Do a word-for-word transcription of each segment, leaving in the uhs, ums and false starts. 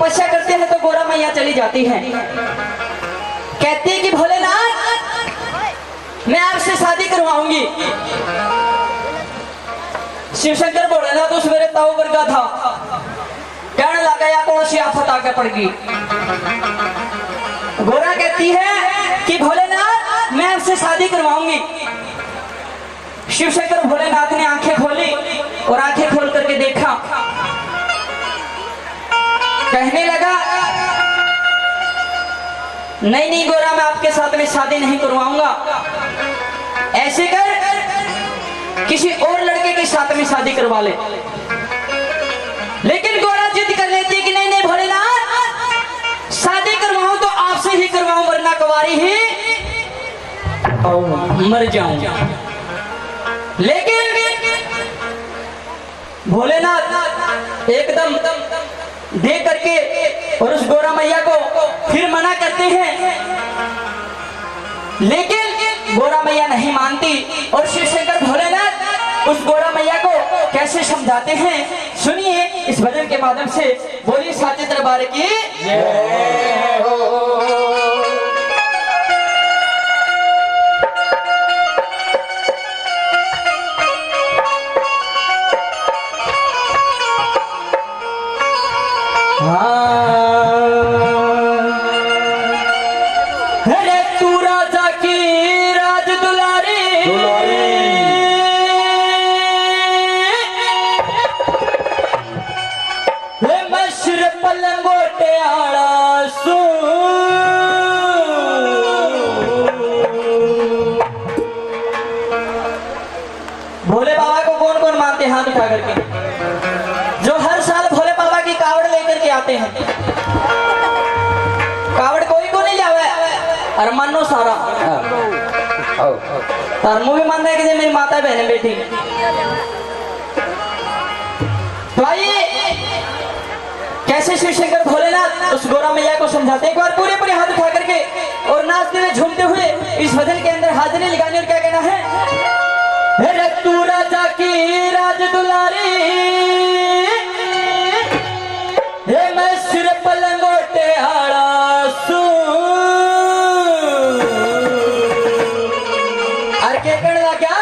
तपस्या करते हैं तो गोरा मैया चली जाती है, कहती है कि भोलेनाथ, मैं आपसे शादी करवाऊंगी। शिव शंकर भोलेनाथ उस मेरे ताऊ वर्गा था, कहने लगा, या कौन सी आफत आके पड़ गई? गोरा कहती है कि भोलेनाथ, मैं आपसे शादी करवाऊंगी। शिव शंकर भोलेनाथ ने आंखें खोली और आंखें खोल करके देखा, कहने लगा, नहीं नहीं गोरा, मैं आपके साथ में शादी नहीं करवाऊंगा। ऐसे कर, किसी और लड़के के साथ में शादी करवा ले। लेकिन गोरा जिद कर लेती कि नहीं नहीं भोलेनाथ, शादी करवाऊं तो आपसे ही करवाऊं, वरना कुंवारी ही मर जाऊं। लेकिन भोलेनाथ एकदम दे करके और उस गोरा मैया को फिर मना करते हैं, लेकिन गोरा मैया नहीं मानती। और शिव शंकर भोलेनाथ उस गोरा मैया को कैसे समझाते हैं, सुनिए इस भजन के माध्यम से। बोलिए साचे दरबार की जय हो। हाँ। अरे तू राजा की राज दुलारी। दुलारी। हे मैं सिर पलंगोटे आला सूं। भोले बाबा को कौन कौन मानते हैं हाथ उठा करके? जो हर साल भोले बाबा की कावड़ लेकर के आते हैं। कावड़ कोई को नहीं लावे, अरे मानो सारा। हाँ। आओ। धर्मू भी मानता है कि जे मेरी माता बहन बैठी। तो आइए, कैसे शिव शंकर भोलेनाथ उस गोरा मैया को समझाते हैं। एक बार पूरे पूरे हाथ उठा करके और नाचते हुए झूमते हुए इस भजन के अंदर हाजिरी लगानी। और क्या कहना है? हे रे तू राजा की राज दुलारी, हे मैं सिर पलंगोटे आला सूं। और के कहने लगा?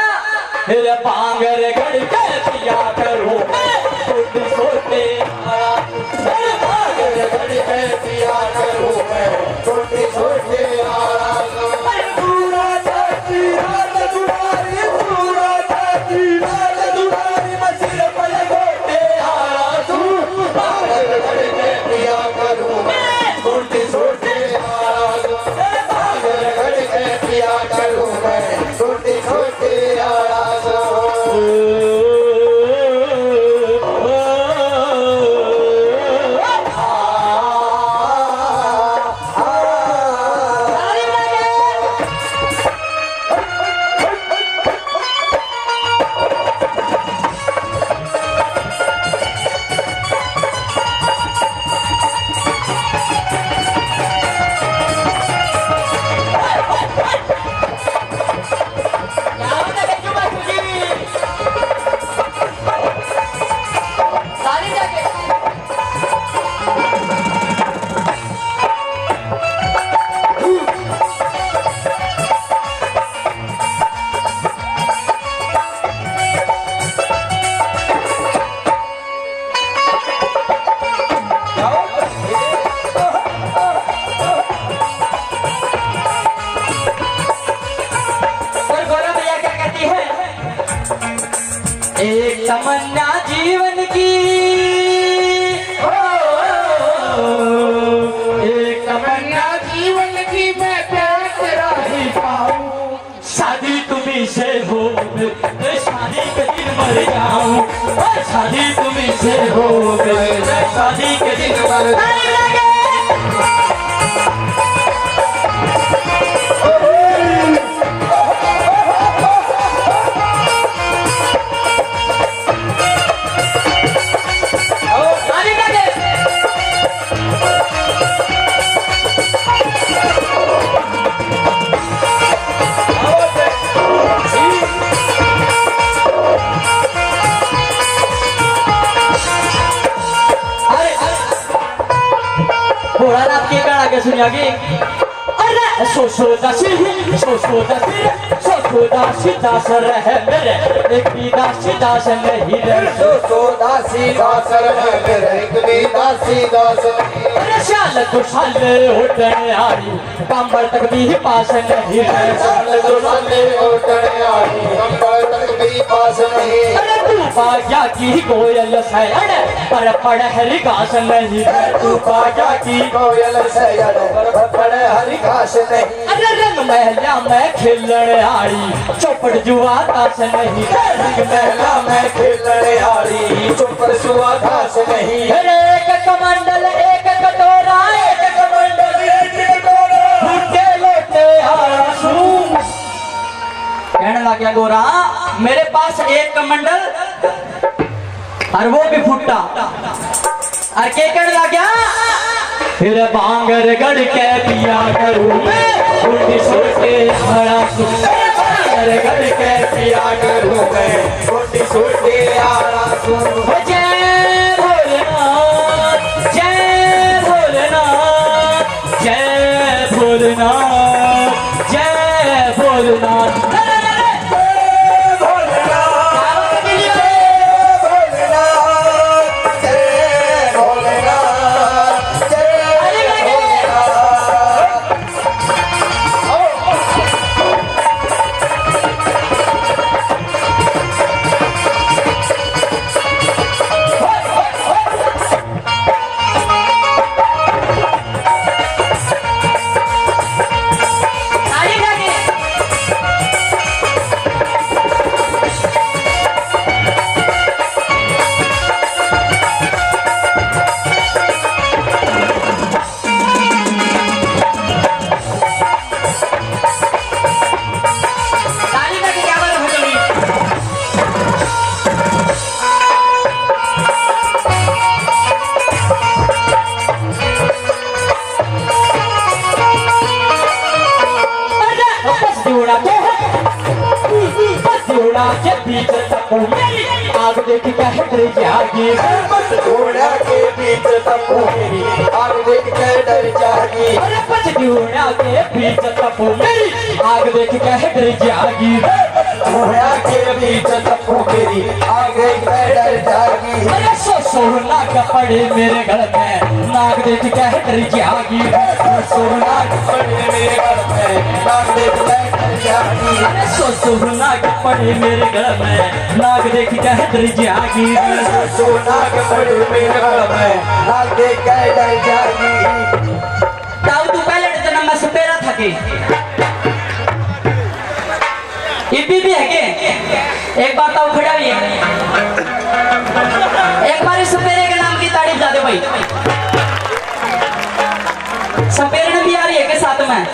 हे रे पांगर गढ़ के पिया करूं मैं, छोटे छोटे आला। हे रे पांगर गढ़ के पिया करूं मैं, छोटे छोटे आला। पूरा जाति रात दुलारी, पूरा जाति रात दुलारी, मैं सिर पलंगोटे आला सूं। पांगर गढ़ के पिया करूं मैं, छोटे छोटे आला सूं। पांगर गढ़ के पिया करूं मैं, छोटे छोटे आला सूं। और गोरा मैया क्या कहती है? एक तमन्ना जीवन की, ओ, एक तमन्ना जीवन की, मैं प्यार तेरा ही पाऊं। शादी तुम्ही से हो, मैं शादी के दिन मर जाऊं। ओ, शादी तुम्ही से हो, मैं शादी के दिन मर जाऊं। सुनिया कि अरे सो सो दासी, सो सो दासी रे, सो सो दासी दास रहे मेरे, एक भी दासी दास नहीं रे। सो सो दासी दास रहे मेरे, एक भी दासी दास नहीं। अरे साल दो साल उठने आई, कमर तक भी पास नहीं रे। साल दो साल उठने आई, कमर तक भी पास नहीं। अरे तू बाजा की कोयल सैण, पर पड़हरी घास नहीं रे। तू बाजा की कोयल सैण, पर पड़हरी घास नहीं। अरे रंग महला में खेलण आली, चौपड़ जुआ ताश नहीं। रंग महला में खेलण आली, चौपड़ जुआ ताश नहीं। अरे एक कमंडल एक कटोरा, एक कमंडल एक कटोरा, फूटे लोटे आंसू। कहने लग गया गोरा, मेरे पास एक कमंडल और वो भी फुट्टा। और के कहने लग गया? फिर भांगर गढ़ के पिया करूं मैं, गुंडी छोड़ के आड़ा सूं। भांगर गढ़ के पिया करूं मैं, गुंडी छोड़ के आड़ा सूं। हो जय भोलेनाथ, जय भोलेनाथ, जय भोलेनाथ, जय भोलेनाथ। आग देख के डर जागी। घोड़ा के बीच तपू मेरी, आग देख के डर जागी। अरे पचडोड़ा के बीच तपू मेरी, आग देख के डर जागी। घोड़ा के बीच तपू मेरी, आग देख के डर जागी। अरे सो सोना कपड़े मेरे गल में, नाग देख के डर जागी। सोना कपड़े मेरे गल में, नाग देख के डर जागी। अरे सो सोना कपड़े मेरे गल में, नाग देख के डर जागी। सोना के पड़े मेरे गल में, नाग देख के डर जागी। ताऊ तू पहले जन्म में सपेरा था के? इब्बी भी है के? एक बार ताऊ खड़ा हुई है। एक बार इस सपेरे के नाम की तारीफ जा दे भाई। सपेरन भी आ रही है के साथ में?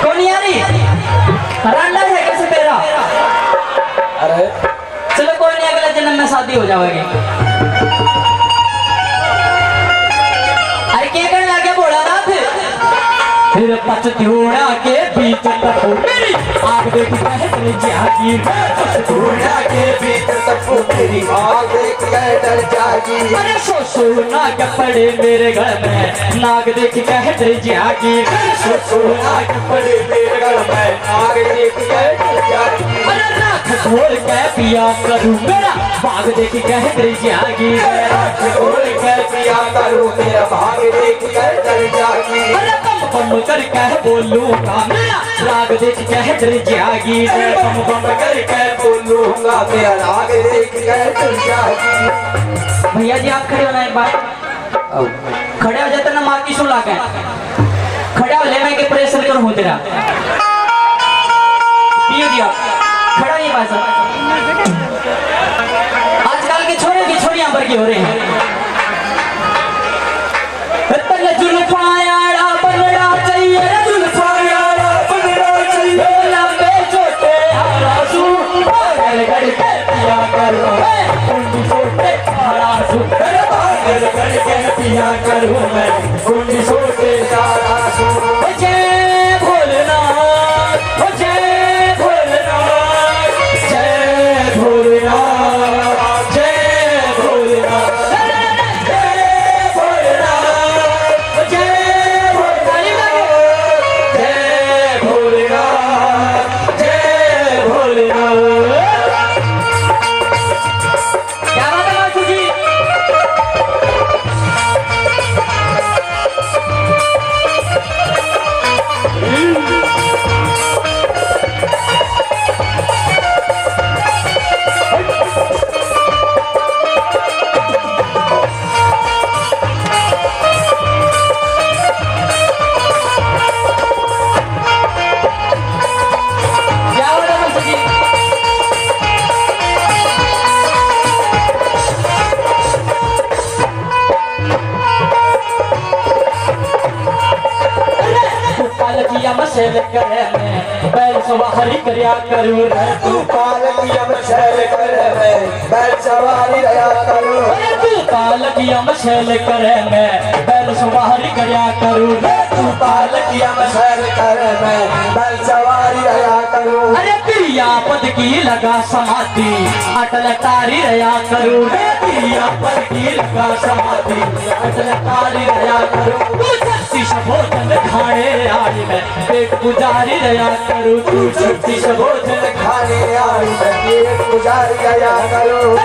कौन नहीं आ रही? रांडा है के सपेरा? अरे चलो कोई नहीं, अगले जन्म में शादी हो जाएगी। अरे के कहने लगे भोलानाथ? फिर पचतोड़ा के बीच तपू मेरी, आग देख के डर जागी। पचतोड़ा के बीच तपू मेरी, आग देख के डर जागी। अरे सो सोना कपड़े मेरे गल में, नाग देख के डर जागी। सो सोना कपड़े मेरे गल में, नाग देख के डर जागी। अरे राख घोल के पिया करूं मेरा, बाग देख के डर जागी। राख घोल के पिया करूं मेरा, बाग देख के डर जागी। अरे बम बम करके बोलूंगा मेरा, राग देख के डर जागी। अरे बम बम करके बोलूंगा मेरा, राग देख के डर जागी। भैया जी आप खड़े होना एक बार। आओ। खड़े हो जाते ना, माँ की सुला के। खड़ा हो ले, मैं के प्रेशर कर हूँ तेरा। पियो जी आप। खड़ा नहीं पास। आजकल के छोरे भी छोरियां पर की हो रहे हैं। तन्ने जुल्फां आला बनना चाहिए, जुल्फां आला बनना चाहिए। लंबे छोटे आला सू, पागल गढ़ के पिया करूं मैं, कुंडी छोटे आला सू। अरे पागल गढ़ के पिया करूं मैं, कुंडी छोटे आला सू। जय भोलेनाथ, जय भोलेनाथ, जय भोलेनाथ, जय भोलेनाथ। जय भोलेनाथ, करे मैं बैल सवारी करया करूं रे। तू पालकिया में सैर करे मैं बैल सवारी रया करूं। अरे तू पालकिया में सैर करे मैं बैल सवारी करया करूं रे। तू पालकिया में सैर करे मैं बैल सवारी रया करूं। अरे तेरी आपद की लगा समाधि अटल तारी रया करूं रे। तेरी आपद की लगा समाधि अटल तारी रया करूं। तू शक्ति से भोजन खाने आई मैं पेट पुजारी रया करूं। तू शक्ति से भोजन खाने आई मैं पेट पुजारी रया करूं।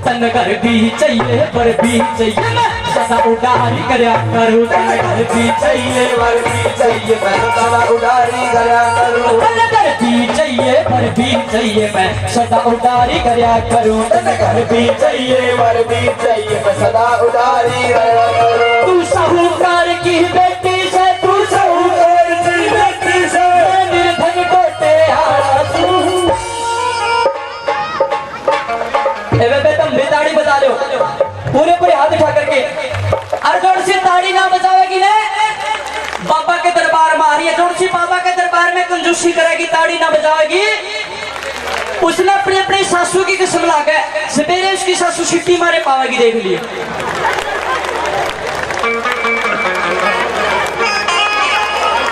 तन घर भी चाहिए, पर भी चाहिए मैं सदा उधारी करया करूं। तन घर भी चाहिए, पर भी चाहिए मैं सदा उधारी करया करूं। तन घर भी चाहिए, पर भी चाहिए मैं सदा उधारी करया करूं। तन घर भी चाहिए, पर भी चाहिए मैं सदा उधारी करया करूं। तू साहूकार की बेटी से, तू साहूकार की बेटी से, मैं निर्धन टोटे आला तू। ए बेबे, तुम भी ताड़ी बजा लो, पूरे पूरे हाथ उठा करके। और जोर से ताड़ी ना बजावेगी ना, बाबा के दरबार में आ रही है, जोर से बाबा के दरबार में कंजूसी करेगी, ताड़ी ना बजावेगी, उसने अपनी, अपनी सासू की कसम ला के सवेरे उसकी सासू सिट्टी मारे पावेगी, देख लियो।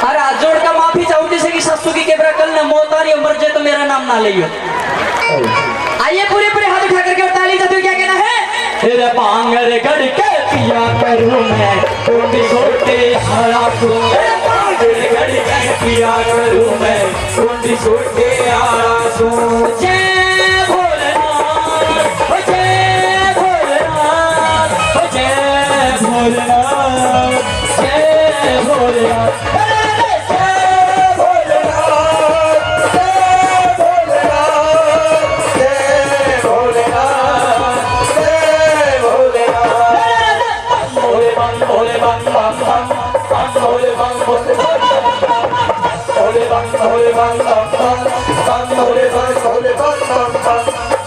और हाथ जोड़ के माफी चाहूं, जैसे कि सासू की केबरा कल ने मौत आ रही हो, मर जाए तो मेरा नाम ना लियो। आइए, पूरे पूरे हाथ उठा करके और ताली बजाते हुए क्या कहना है? तेरे भांगर गढ़ के पिया करूं मैं, टूटी छोटे हारा तू। तेरे भांगर गढ़ के पिया करूं मैं, टूटी छोटे हारा तू। जय भोलेनाथ, जय भोलेनाथ, जय भोलेनाथ, जय भोलेनाथ।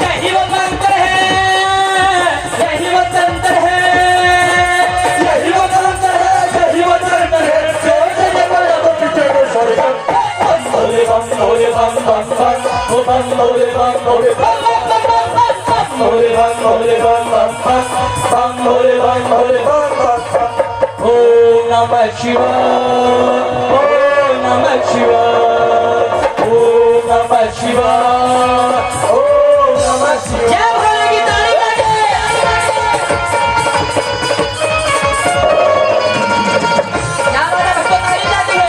यही वो तंत्र है, यही वो तंत्र है, यही वो तंत्र है, यही वो तंत्र है। जोर से जय बोलो तो पीछे को छोड़ कर। बम भोले बम, भोले बम बम बम, ओ बम भोले बम, भोले बम बम बम, बम भोले बम, भोले बम बम बम, बम भोले बम, भोले बम बम बम। ओम नमः शिवाय, ओम नमः शिवाय, ओम नमः शिवाय, ओम नमः शिवाय। जय भोले की ताली बजे। क्या बात है, भक्तों, ताली बजाती है।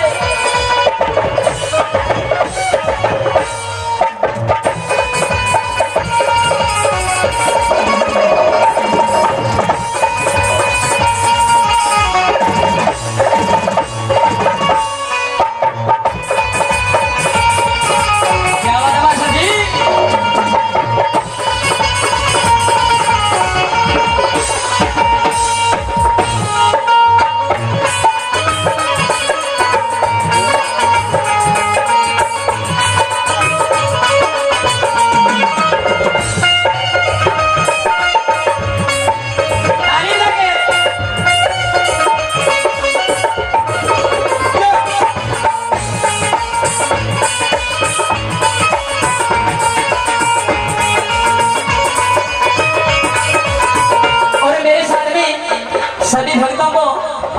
और मेरे साथ में सभी भक्तों को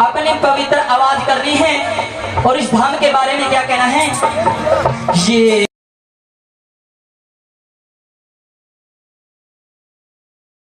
अपनी पवित्र आवाज करनी है और इस धाम के बारे में क्या कहना है, ये